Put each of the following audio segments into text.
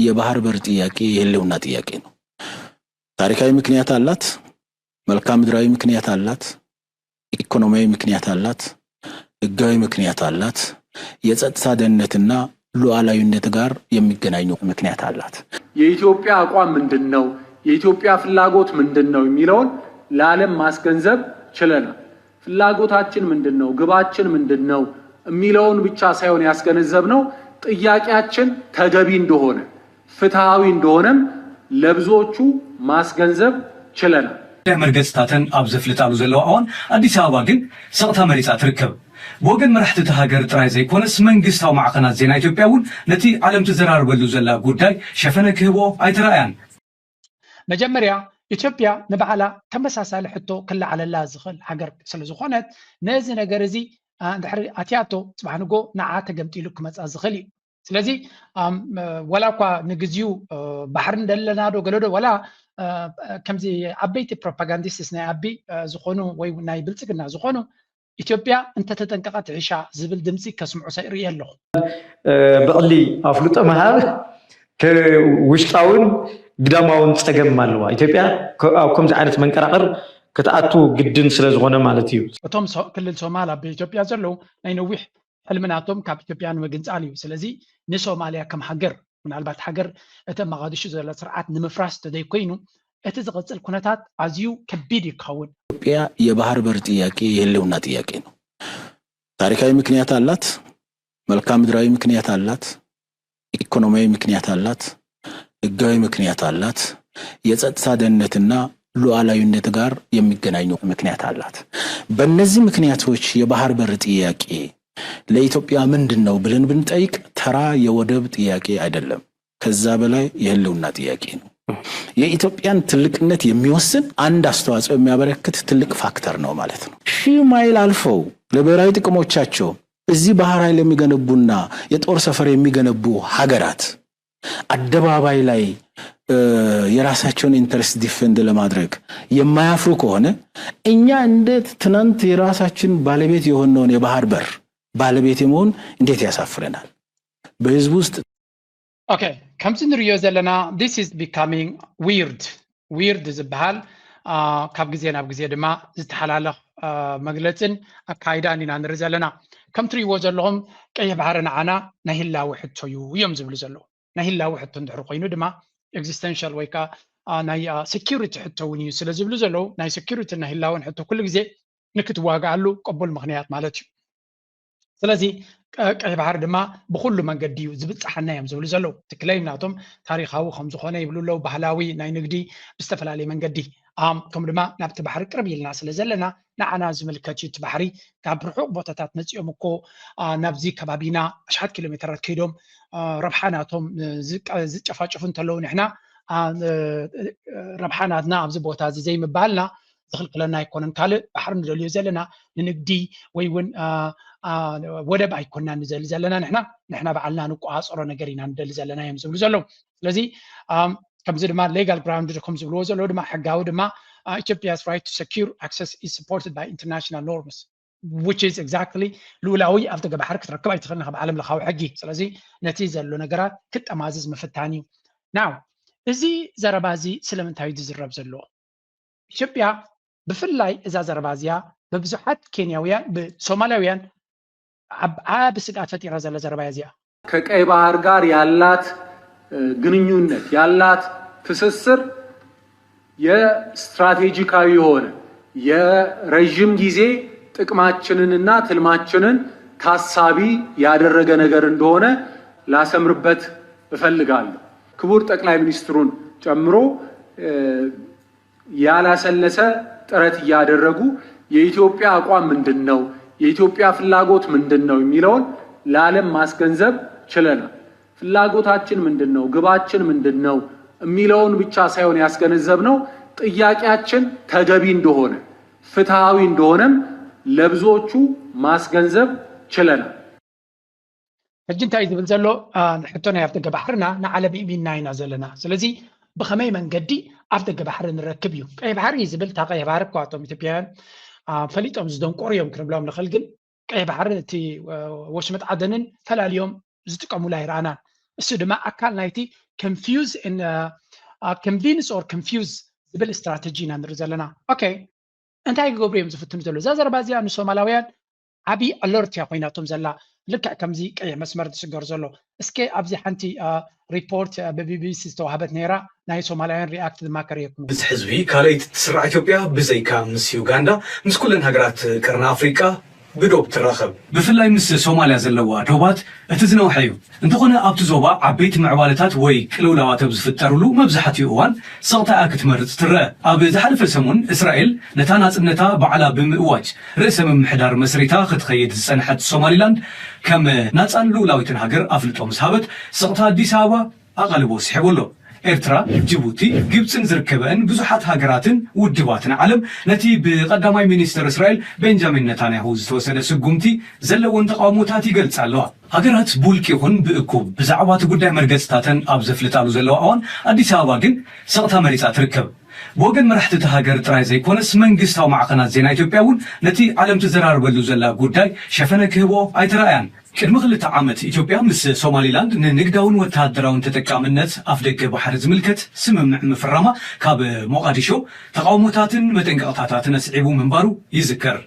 የባህር በር ጥያቄ የህልውና ጥያቄ ነው። ታሪካዊ ምክንያት አላት፣ መልክዓ ምድራዊ ምክንያት አላት፣ ኢኮኖሚያዊ ምክንያት አላት፣ ህጋዊ ምክንያት አላት፣ የጸጥታ ደህንነትና ሉዓላዊነት ጋር የሚገናኙ ምክንያት አላት። የኢትዮጵያ አቋም ምንድን ነው፣ የኢትዮጵያ ፍላጎት ምንድን ነው የሚለውን ለዓለም ማስገንዘብ ችለናል። ፍላጎታችን ምንድን ነው፣ ግባችን ምንድን ነው የሚለውን ብቻ ሳይሆን ያስገነዘብነው ጥያቄያችን ተገቢ እንደሆነ ፍትሐዊ እንደሆነም ለብዙዎቹ ማስገንዘብ ችለናል። መርገጽታተን ኣብ ዘፍልጣሉ ዘለዋ እዋን ኣዲስ ኣበባ ግን ሰቕታ መሪጻ ትርከብ። ብወገን መራሕቲ እታ ሃገር ጥራይ ዘይኮነስ መንግስታዊ ማዕኸናት ዜና ኢትዮጵያ እውን ነቲ ዓለም ትዘራርበሉ ዘላ ጉዳይ ሸፈነ ክህቦ ኣይተራእያን። መጀመርያ ኢትዮጵያ ንባዕላ ተመሳሳሊ ሕቶ ክለዓለላ ዝኽእል ሃገር ስለ ዝኾነት ነዚ ነገር እዚ ድሕሪ ኣትያቶ ፅባሕ ንጎ ንዓ ተገምጢሉ ክመፃ ዝኽእል እዩ። ስለዚ ወላ እኳ ንግዚኡ ባሕሪ እንደለና ዶ ገለዶ ወላ ከምዚ ዓበይቲ ፕሮፓጋንዲስትስ ናይ ኣቢ ዝኾኑ ወይ ናይ ብልፅግና ዝኾኑ ኢትዮጵያ እንተተጠንቀቐት ይሕሻ ዝብል ድምፂ ከስምዑ ሰርኢ ኣለኹ። ብቕሊ ኣፍልጦ ምሃብ ውሽጣውን ግዳማውን ፀገም ኣለዋ ኢትዮጵያ። ኣብ ከምዚ ዓይነት መንቀራቕር ክትኣቱ ግድን ስለ ዝኾነ ማለት እዩ። እቶም ክልል ሶማል ኣብ ኢትዮጵያ ዘለዉ ናይ ነዊሕ ሕልምናቶም ካብ ኢትዮጵያ ንምግንፃል እዩ። ስለዚ ንሶማልያ ከም ሃገር ምናልባት ሃገር እቲ መቓዲሹ ዘሎ ስርዓት ንምፍራስ ተዘይኮይኑ እቲ ዝቕፅል ኩነታት ኣዝዩ ከቢድ እዩ ክኸውን። ኢትዮጵያ የባህር በር ጥያቄ የህልውና ጥያቄ ነው። ታሪካዊ ምክንያት አላት፣ መልክዓ ምድራዊ ምክንያት አላት፣ ኢኮኖሚያዊ ምክንያት አላት፣ ህጋዊ ምክንያት አላት፣ የጸጥታ ደህንነትና ሉዓላዊነት ጋር የሚገናኙ ምክንያት አላት። በእነዚህ ምክንያቶች የባህር በር ጥያቄ ለኢትዮጵያ ምንድን ነው ብለን ብንጠይቅ ተራ የወደብ ጥያቄ አይደለም። ከዛ በላይ የህልውና ጥያቄ ነው። የኢትዮጵያን ትልቅነት የሚወስን አንድ አስተዋጽኦ የሚያበረክት ትልቅ ፋክተር ነው ማለት ነው። ሺህ ማይል አልፈው ለብሔራዊ ጥቅሞቻቸው እዚህ ባህር ኃይል የሚገነቡና የጦር ሰፈር የሚገነቡ ሀገራት አደባባይ ላይ የራሳቸውን ኢንተረስት ዲፈንድ ለማድረግ የማያፍሩ ከሆነ እኛ እንዴት ትናንት የራሳችን ባለቤት የሆነውን የባህር በር ባለቤት የመሆን እንዴት ያሳፍረናል? በህዝብ ውስጥ okay ከምዚ ንሪዮ ዘለና this is becoming weird weird ዝበሃል ካብ ግዜ ናብ ግዜ ድማ ዝተሓላለኽ መግለፅን ኣካይዳን ኢና ንርኢ ዘለና። ከም ትሪእዎ ዘለኹም ቀይሕ ባሕሪ ንዓና ናይ ህላዊ ሕቶ እዩ እዮም ዝብሉ ዘለዉ። ናይ ህላዊ ሕቶ እንድሕር ኮይኑ ድማ ኤግዚስተንሻል ወይ ከዓ ናይ ሴኪሪቲ ሕቶ እውን እዩ ስለ ዝብሉ ዘለዉ ናይ ሴኪሪቲ ናይ ህላውን ሕቶ ኩሉ ግዜ ንክትዋግኣሉ ቅቡል ምክንያት ማለት እዩ። ስለዚ ቀይ ባሕሪ ድማ ብኩሉ መንገዲ እዩ ዝብፅሓና እዮም ዝብሉ ዘለዉ። እቲ ክለይም ናቶም ታሪካዊ ከም ዝኾነ ይብሉ ኣለዉ። ባህላዊ ናይ ንግዲ ብዝተፈላለየ መንገዲ ኣም ከም ድማ ናብቲ ባሕሪ ቅርብ ኢልና ስለ ዘለና ንዓና ዝምልከት እዩ። እቲ ባሕሪ ካብ ርሑቕ ቦታታት መፂኦም እኮ ናብዚ ከባቢና ኣሽሓት ኪሎ ሜትራት ከይዶም ረብሓ ናቶም ዝጨፋጭፉ እንተለዉ ንሕና ረብሓ ናትና ኣብዚ ቦታ እዚ ዘይምባልና ዝኽልክለና ኣይኮነን። ካልእ ባሕሪ ንደልዮ ዘለና ንንግዲ ወይ እውን ወደብ ኣይኮና ንደሊ ዘለና ንሕና ንሕና ባዕልና ንቆፃፀሮ ነገር ኢና ንደሊ ዘለና እዮም ዝብሉ ዘለዉ። ስለዚ ከምዚ ድማ legal ground ከም ዝብልዎ ዘለዉ ድማ ሕጋዊ ድማ Ethiopia's right to secure access is supported by international norms which is exactly ልኡላዊ ኣብ ደገ ባሕሪ ክትረክብ ኣይትኽእልን ካብ ዓለም ለኻዊ ሕጊ። ስለዚ ነቲ ዘሎ ነገራት ክጠማዝዝ ምፍታን እዩ። ናው እዚ ዘረባ እዚ ስለምንታይ እዩ ዝዝረብ ዘሎ? ኢትዮጵያ ብፍላይ እዛ ዘረባ እዚኣ ብብዙሓት ኬንያውያን ብሶማላውያን ዓቢ ስግኣት ፈጢራ ዘለ ዘረባ እያ እዚኣ። ከቀይ ባህር ጋር ያላት ግንኙነት ያላት ትስስር የስትራቴጂካዊ የሆነ የረዥም ጊዜ ጥቅማችንንና ትልማችንን ታሳቢ ያደረገ ነገር እንደሆነ ላሰምርበት እፈልጋለሁ። ክቡር ጠቅላይ ሚኒስትሩን ጨምሮ ያላሰለሰ ጥረት እያደረጉ የኢትዮጵያ አቋም ምንድን ነው፣ የኢትዮጵያ ፍላጎት ምንድን ነው የሚለውን ለዓለም ማስገንዘብ ችለናል። ፍላጎታችን ምንድን ነው፣ ግባችን ምንድን ነው የሚለውን ብቻ ሳይሆን ያስገነዘብነው ጥያቄያችን ተገቢ እንደሆነ ፍትሐዊ እንደሆነም ለብዙዎቹ ማስገንዘብ ችለናል። ሕጂ እንታይ ዝብል ዘሎ ሕቶ ናይ ኣፍደገ ባሕርና ንዓለም እሚንና ኢና ዘለና። ስለዚ ብኸመይ መንገዲ ኣፍደገ ባሕሪ ንረክብ እዩ። ቀይ ባሕሪ ዝብል እታ ቀይ ባሕሪ እኳ እቶም ኢትዮጵያውያን ፈሊጦም ዝደንቆሩ እዮም ክንብሎም ንኽእል፣ ግን ቀይ ባሕርን እቲ ወሽመጥ ዓደንን ፈላልዮም ዝጥቀሙላ ኣይረኣናን። እሱ ድማ ኣካል ናይቲ confuse and convince or confuse ዝብል ስትራተጂ ኢና ንርኢ ዘለና። ኦኬ፣ እንታይ ክገብሩ እዮም ዝፍትኑ ዘለዉ? እዛ ዘረባ እዚኣ ንሶማላውያን ዓብዪ ኣለርት እያ ኮይናቶም ዘላ፣ ልክዕ ከምዚ ቀይሕ መስመር ዝስገር ዘሎ። እስከ ኣብዚ ሓንቲ ሪፖርት ብቢቢሲ ዝተዋህበት ነይራ፣ ናይ ሶማላውያን ሪኣክት ድማ ከርእየኩም። እዚ ሕዝቢ ካልኣይቲ ትስራዕ ኢትዮጵያ ብዘይካ ምስ ዩጋንዳ ምስ ኩለን ሃገራት ቀርኒ ኣፍሪቃ ብዶብ ትራኸብ። ብፍላይ ምስ ሶማልያ ዘለዋ ዶባት እቲ ዝነውሐ እዩ። እንተኾነ ኣብቲ ዞባ ዓበይቲ ምዕባለታት ወይ ቅልውላዋት ኣብ ዝፍጠርሉ መብዛሕትኡ እዋን ስቕታ እያ ክትመርጽ ትረአ። ኣብ ዝሓለፈ ሰሙን እስራኤል ነታ ናጽነታ ባዕላ ብምእዋጅ ርእሰ ምምሕዳር መስሪታ ክትኸይድ ዝጸንሐት ሶማሊላንድ ከም ናጻን ልኡላዊትን ሃገር ኣፍልጦ ምስ ሃበት ስቕታ ኣዲስ ኣበባ ኣቓልቦ ስሒቡ ኣሎ። ኤርትራ፣ ጅቡቲ፣ ግብጽን ዝርከበአን ብዙሓት ሃገራትን ውድባትን ዓለም ነቲ ብቐዳማይ ሚኒስተር እስራኤል ቤንጃሚን ነታንያሁ ዝተወሰደ ስጉምቲ ዘለወን ተቓውሞታት ይገልጻ ኣለዋ። ሃገራት ብውልቂ ይኹን ብእኩብ ብዛዕባ እቲ ጉዳይ መርገጽታተን ኣብ ዘፍልጣሉ ዘለዋ እዋን ኣዲስ ኣበባ ግን ስቕታ መሪጻ ትርከብ። ብወገን መራሕቲ እታ ሃገር ጥራይ ዘይኮነስ መንግስታዊ ማዕኸናት ዜና ኢትዮጵያ እውን ነቲ ዓለም ትዘራረበሉ ዘላ ጉዳይ ሸፈነ ክህቦ ኣይተራእያን። ቅድሚ ክልተ ዓመት ኢትዮጵያ ምስ ሶማሊላንድ ንንግዳውን ወተሃደራውን ተጠቃምነት ኣፍደገ ባሕሪ ዝምልከት ስምምዕ ምፍራማ ካብ ሞቓዲሾ ተቓውሞታትን መጠንቀቕታታትን ኣስዒቡ ምንባሩ ይዝከር።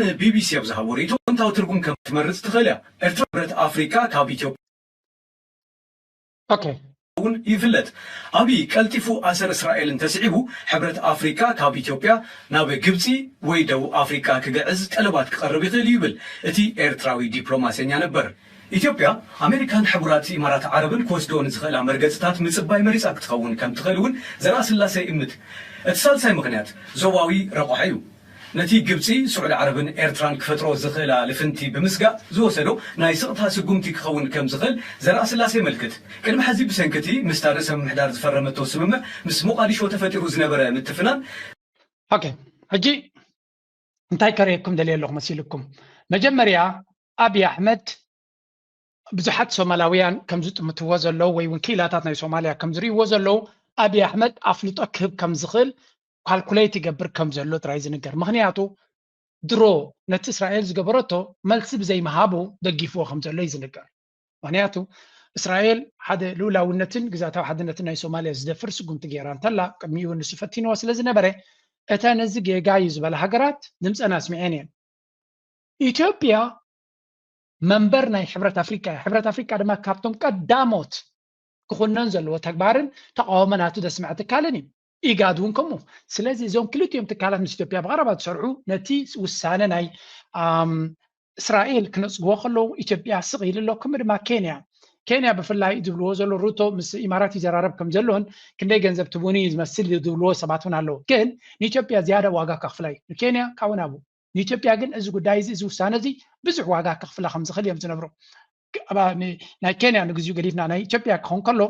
ንቢቢሲ ኣብ ዝሃቦ ርእይቶ ኣወንታዊ ትርጉም ከም ትመርጽ ትኽእል እያ። ኤርትራ ሕብረት ኣፍሪካ ካብ ኢትዮጵያ ኦኬ። እውን ይፍለጥ። ኣብይ ቀልጢፉ ኣሰር እስራኤል እንተስዒቡ ሕብረት ኣፍሪካ ካብ ኢትዮጵያ ናብ ግብፂ ወይ ደቡብ ኣፍሪካ ክግዕዝ ጠለባት ክቐርብ ይኽእል እዩ ይብል እቲ ኤርትራዊ ዲፕሎማሰኛ ነበር። ኢትዮጵያ ኣሜሪካን ሕቡራት ኢማራት ዓረብን ክወስድኦ ንዝኽእላ መርገፅታት ምፅባይ መሪፃ ክትኸውን ከም ትኽእል እውን ዘርኣስላሰ ይእምት። እቲ ሳልሳይ ምኽንያት ዞባዊ ረቑሓ እዩ። ነቲ ግብጺ፣ ስዑዲ ዓረብን ኤርትራን ክፈጥሮ ዝኽእላ ልፍንቲ ብምስጋእ ዝወሰዶ ናይ ስቕታ ስጉምቲ ክኸውን ከም ዝኽእል ዘርኣስላሰ የመልክት። ቅድሚ ሕዚ ብሰንኪ እቲ ምስታ ርእሰ ምምሕዳር ዝፈረመቶ ስምምዕ ምስ ሞቓዲሾ ተፈጢሩ ዝነበረ ምትፍናን፣ ኦኬ፣ ሕጂ እንታይ ከርእየኩም ደልየ ኣለኹ መሲልኩም? መጀመርያ ኣብይ ኣሕመድ ብዙሓት ሶማላውያን ከም ዝጥምትዎ ዘለዉ ወይ እውን ክኢላታት ናይ ሶማልያ ከም ዝርእይዎ ዘለዉ ኣብይ ኣሕመድ ኣፍልጦ ክህብ ከም ዝኽእል ካልኩሌት ይገብር ከም ዘሎ ጥራይ ዝንገር። ምኽንያቱ ድሮ ነቲ እስራኤል ዝገበረቶ መልሲ ብዘይምሃቡ ደጊፍዎ ከም ዘሎ እዩ ዝንገር። ምኽንያቱ እስራኤል ሓደ ልኡላውነትን ግዛታዊ ሓድነትን ናይ ሶማልያ ዝደፍር ስጉምቲ ገይራ እንተላ ቅድሚኡ ንሱ ፈቲንዎ ስለ ዝነበረ እተን እዚ ጌጋ እዩ ዝበላ ሃገራት ድምፀን ኣስሚዐን እየን። ኢትዮጵያ መንበር ናይ ሕብረት ኣፍሪቃ እያ። ሕብረት ኣፍሪቃ ድማ ካብቶም ቀዳሞት ክኹነን ዘለዎ ተቃውሞ ናቱ ዘስምዐ ትካልን እዩ። ኢጋድ እውን ከምኡ። ስለዚ እዞም ክልቲኦም ትካላት ምስ ኢትዮጵያ ብቐረባ ዝሰርሑ ነቲ ውሳነ ናይ እስራኤል ክነፅግዎ ከለዉ ኢትዮጵያ ስቕ ኢሉ ኣሎ። ከምኡ ድማ ኬንያ ኬንያ ብፍላይ ዝብልዎ ዘሎ ሩቶ ምስ ኢማራት ይዘራረብ ከም ዘሎን ክንደይ ገንዘብ ትቡኒ ዝመስል ዝብልዎ ሰባት እውን ኣለዉ። ግን ንኢትዮጵያ ዝያዳ ዋጋ ከኽፍላ እዩ። ንኬንያ ካብኡ ናብኡ ንኢትዮጵያ ግን እዚ ጉዳይ እዚ እዚ ውሳነ እዚ ብዙሕ ዋጋ ከኽፍላ ከም ዝኽእል እዮም ዝነብሩ። ናይ ኬንያ ንግዚኡ ገዲፍና ናይ ኢትዮጵያ ክኸውን ከሎ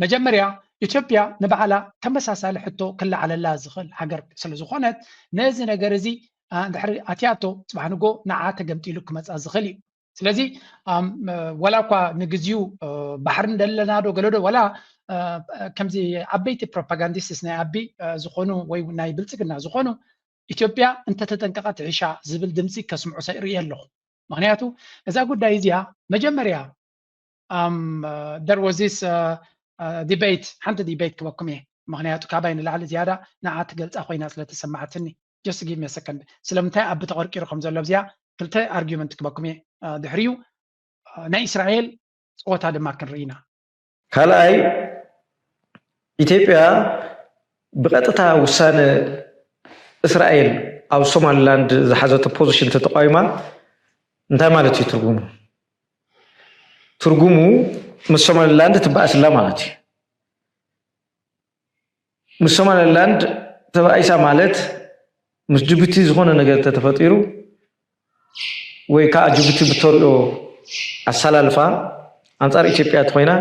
መጀመርያ ኢትዮጵያ ንባዕላ ተመሳሳሊ ሕቶ ክለዓለላ ዝኽእል ሃገር ስለ ዝኾነት ነዚ ነገር እዚ እንድሕሪ ኣትያቶ ፅባሕ ንጎ ንዓ ተገምጢሉ ክመፃ ዝኽእል እዩ። ስለዚ ወላ እኳ ንግዚኡ ባሕሪ እንደለና ዶ ገለ ዶ ወላ ከምዚ ዓበይቲ ፕሮፓጋንዲስትስ ናይ ኣቢ ዝኾኑ ወይ ናይ ብልፅግና ዝኾኑ ኢትዮጵያ እንተተጠንቀቐት ይሕሻ ዝብል ድምፂ ከስምዑ ሰ ርኢ ኣለኹ። ምክንያቱ እዛ ጉዳይ እዚኣ መጀመርያ there was this debate ሓንቲ ዲቤት ክበኩም እየ። ምክንያቱ ካባይ ንላዕሊ ዝያዳ ንዓ ትገልፃ ኮይና ስለተሰማዓትኒ just give me a second ስለምንታይ ኣቢ ተቐርቂሩ ከም ዘሎ ኣብዚኣ ክልተ ኣርጊመንት ክበኩም እየ። ድሕሪኡ ናይ እስራኤል ፀወታ ድማ ክንርኢ ኢና። ካልኣይ ኢትዮጵያ ብቐጥታ ውሳነ እስራኤል ኣብ ሶማሊላንድ ዝሓዘቶ ፖዚሽን ተተቃዊማ እንታይ ማለት እዩ ትርጉሙ? ትርጉሙ ምስ ሶማሊላንድ ትበኣስላ ማለት እዩ። ምስ ሶማሊላንድ ተባኢሳ ማለት ምስ ጅቡቲ ዝኾነ ነገር ተተፈጢሩ ወይ ከዓ ጅቡቲ ብተሪኦ ኣሰላልፋ ኣንፃር ኢትዮጵያ ተኮይና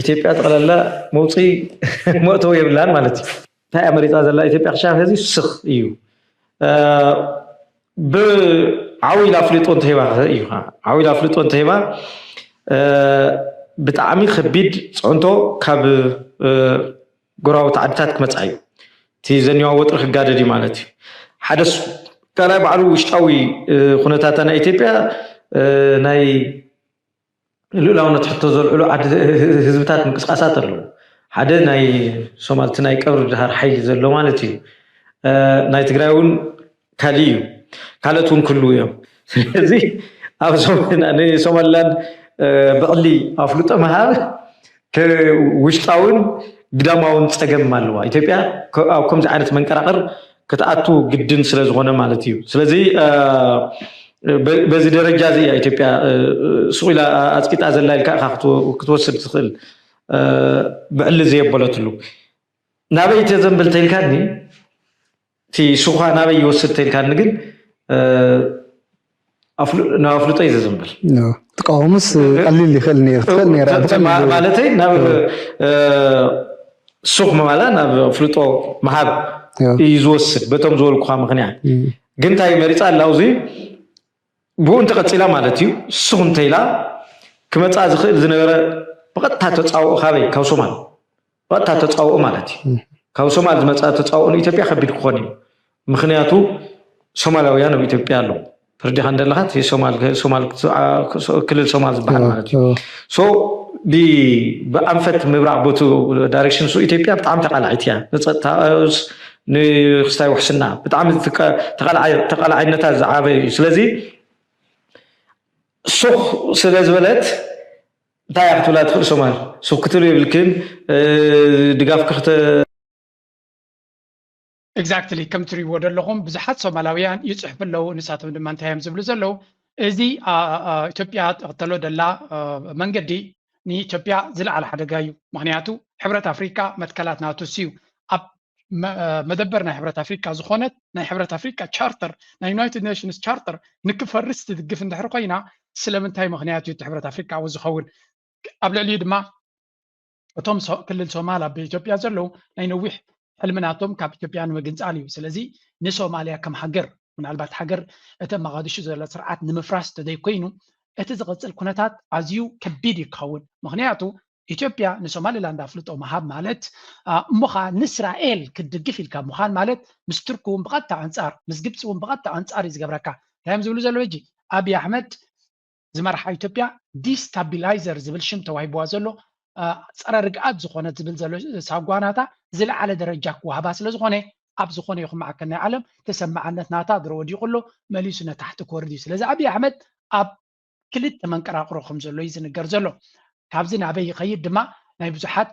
ኢትዮጵያ ጠቕላላ መውፅኢ መእተዊ የብላን ማለት እዩ። እንታይ እያ መሪፃ ዘላ ኢትዮጵያ ክሻ ህዚ ስኽ እዩ። ብዓው ኢላ ኣፍልጦ እንተሂባ እዩ ዓው ኢላ ኣፍልጦ እንተሂባ ብጣዕሚ ከቢድ ፅዕንቶ ካብ ጎረባብቲ ዓድታት ክመፅኣ እዩ። እቲ ዘኒዋ ወጥሪ ክጋደድ እዩ ማለት እዩ። ሓደ ካልኣይ ባዕሉ ውሽጣዊ ኩነታታ ናይ ኢትዮጵያ ናይ ልኡላውነት ሕቶ ዘልዕሉ ዓዲ ህዝብታት ምንቅስቃሳት ኣለዉ። ሓደ ናይ ሶማል እቲ ናይ ቀብሪ ድሃር ሓይሊ ዘሎ ማለት እዩ። ናይ ትግራይ እውን ካሊእ እዩ። ካልኦት እውን ክህልዉ እዮም። ስለዚ ኣብ ንሶማልላንድ ብዕሊ ኣፍልጦ ምሃብ ውሽጣውን ግዳማውን ፀገም ኣለዋ ኢትዮጵያ። ኣብ ከምዚ ዓይነት መንቀራቕር ክትኣቱ ግድን ስለ ዝኾነ ማለት እዩ። ስለዚ በዚ ደረጃ እዚ እያ ኢትዮጵያ ሱቕ ኢላ ኣፅቂጣ ዘላ ኢልካ ኢኻ ክትወስድ ትኽእል። ብዕሊ ዘየበለትሉ ናበይ ተዘንብል ተኢልካኒ፣ እቲ ሱኻ ናበይ ይወስድ ተኢልካኒ ግን ናብ ኣፍልጦ እዩ ዘዘንብል። ትቃወሙስ ቀሊል ይኽእል ነይሩ ትኽእል ነይራ ብቐሊሉ። ማለተይ ናብ ሱኽ ምባላ ናብ ኣፍልጦ ምሃብ እዩ ዝወስድ በቶም ዝበልኩኻ ምኽንያት። ግን እንታይ መሪፃ ኣላ ኣብዚ ብኡ እንተቐፂላ ማለት እዩ። ሱኽ እንተኢላ ክመፃ ዝኽእል ዝነበረ ብቐጥታ ተፃውኦ ካበይ? ካብ ሶማል። ብቐጥታ ተፃውኦ ማለት እዩ። ካብ ሶማል ዝመፃ ተፃውኦ ንኢትዮጵያ ከቢድ ክኾን እዩ። ምክንያቱ ሶማላውያን ኣብ ኢትዮጵያ ኣለዉ። ተረዲኻ እንደለኻ እቲ ሶማል ሶማል ክልል ሶማል ዝበሃል ማለት እዩ። ሶ ብኣንፈት ምብራቕ ቦቱ ዳይሬክሽን ሱ ኢትዮጵያ ብጣዕሚ ተቃላዒት እያ። ንፀጥታ ንክስታይ ውሕስና ብጣዕሚ ተቃላዒነታ ዝዓበ እዩ። ስለዚ ሱኽ ስለ ዝበለት እንታይ እያ ክትብላ ትኽእል ሶማል? ሱኽ ክትብሉ የብልክን ድጋፍ ክክተ Exactly ከም ትሪእዎ ዘለኹም ብዙሓት ሶማላውያን ይፅሕፉ ኣለዉ። ንሳቶም ድማ እንታይ እዮም ዝብሉ ዘለዉ? እዚ ኢትዮጵያ ተኸተሎ ደላ መንገዲ ንኢትዮጵያ ዝለዓለ ሓደጋ እዩ። ምክንያቱ ሕብረት ኣፍሪካ መትከላት ናቱ እዩ። ኣብ መደበር ናይ ሕብረት ኣፍሪካ ዝኾነት ናይ ሕብረት ኣፍሪካ ቻርተር ናይ ዩናይትድ ኔሽንስ ቻርተር ንክፈርስ ትድግፍ እንድሕር ኮይና ስለምንታይ ምክንያት እዩ እቲ ሕብረት ኣፍሪካ ኣብኡ ዝኸውን? ኣብ ልዕሊኡ ድማ እቶም ክልል ሶማል ኣብ ኢትዮጵያ ዘለዉ ናይ ነዊሕ ሕልሚ ናቶም ካብ ኢትዮጵያ ንምግንፃል እዩ። ስለዚ ንሶማልያ ከም ሃገር ምናልባት ሃገር እቲ መቃዲሹ ዘሎ ስርዓት ንምፍራስ ተዘይኮይኑ እቲ ዝቕፅል ኩነታት ኣዝዩ ከቢድ እዩ ክኸውን። ምክንያቱ ኢትዮጵያ ንሶማሊላንድ ኣፍልጦ ምሃብ ማለት እሞ ከዓ ንእስራኤል ክትድግፍ ኢልካ ምዃን ማለት ምስ ቱርኪ እውን ብቐጥታ ኣንፃር ምስ ግብፂ እውን ብቐጥታ ኣንፃር እዩ ዝገብረካ። እንታይ እዮም ዝብሉ ዘለዉ ሕጂ? ኣብይ ኣሕመድ ዝመርሓ ኢትዮጵያ ዲስታቢላይዘር ዝብል ሽም ተዋሂብዋ ዘሎ ፀረ ርግኣት ዝኾነት ዝብል ዘሎ ሳጓናታ ዝለዓለ ደረጃ ክወሃባ ስለ ዝኾነ ኣብ ዝኾነ ይኹን ማዕከል ናይ ዓለም ተሰማዕነት ናታ ድሮ ወዲቑ ኣሎ፣ መሊሱ ነታሕቲ ክወርድ እዩ። ስለዚ ኣብይ ኣሕመድ ኣብ ክልተ መንቀራቕሮ ከም ዘሎ እዩ ዝንገር ዘሎ። ካብዚ ናበይ ይኸይድ ድማ ናይ ብዙሓት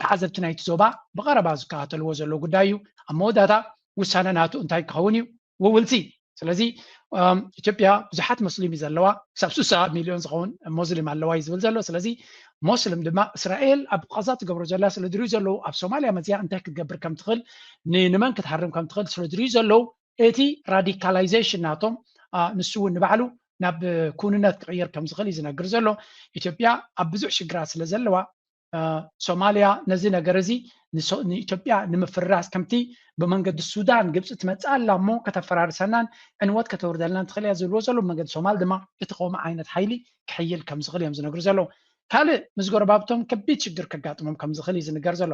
ተዓዘብቲ ናይቲ ዞባ ብቐረባ ዝከታተልዎ ዘሎ ጉዳይ እዩ። ኣብ መወዳእታ ውሳነ ናቱ እንታይ ክኸውን እዩ? We will see። ስለዚ ኢትዮጵያ ብዙሓት ሞስሊም እዩ ዘለዋ፣ ክሳብ ስሳ ሚልዮን ዝኸውን ሞስሊም ኣለዋ እዩ ዝብል ዘሎ። ስለዚ ሞስሊም ድማ እስራኤል ኣብ ቃዛ ትገብሮ ዘላ ስለ ዝሪኡ ዘለዉ ኣብ ሶማልያ መፅያ እንታይ ክትገብር ከም ትኽእል ንመን ክትሃርም ከም ትኽእል ስለ ዝሪኡ ዘለዉ እቲ ራዲካላይዜሽን ናቶም ንሱ እውን ንባዕሉ ናብ ክውንነት ክቕየር ከም ዝኽእል እዩ ዝነግር ዘሎ። ኢትዮጵያ ኣብ ብዙሕ ሽግራት ስለ ዘለዋ ሶማልያ ነዚ ነገር እዚ ንኢትዮጵያ ንምፍርራስ ከምቲ ብመንገዲ ሱዳን ግብፂ ትመፅእ ኣላ እሞ ከተፈራርሰናን ዕንወት ከተውርደልናን ትኽእል እያ ዝብልዎ ዘለዉ ብመንገዲ ሶማል ድማ እቲ ከምኡ ዓይነት ሓይሊ ክሕይል ከም ዝኽእል እዮም ዝነግሩ ዘለዉ። ካልእ ምስ ጎረባብቶም ከቢድ ሽግር ከጋጥሞም ከም ዝኽእል እዩ ዝንገር ዘሎ።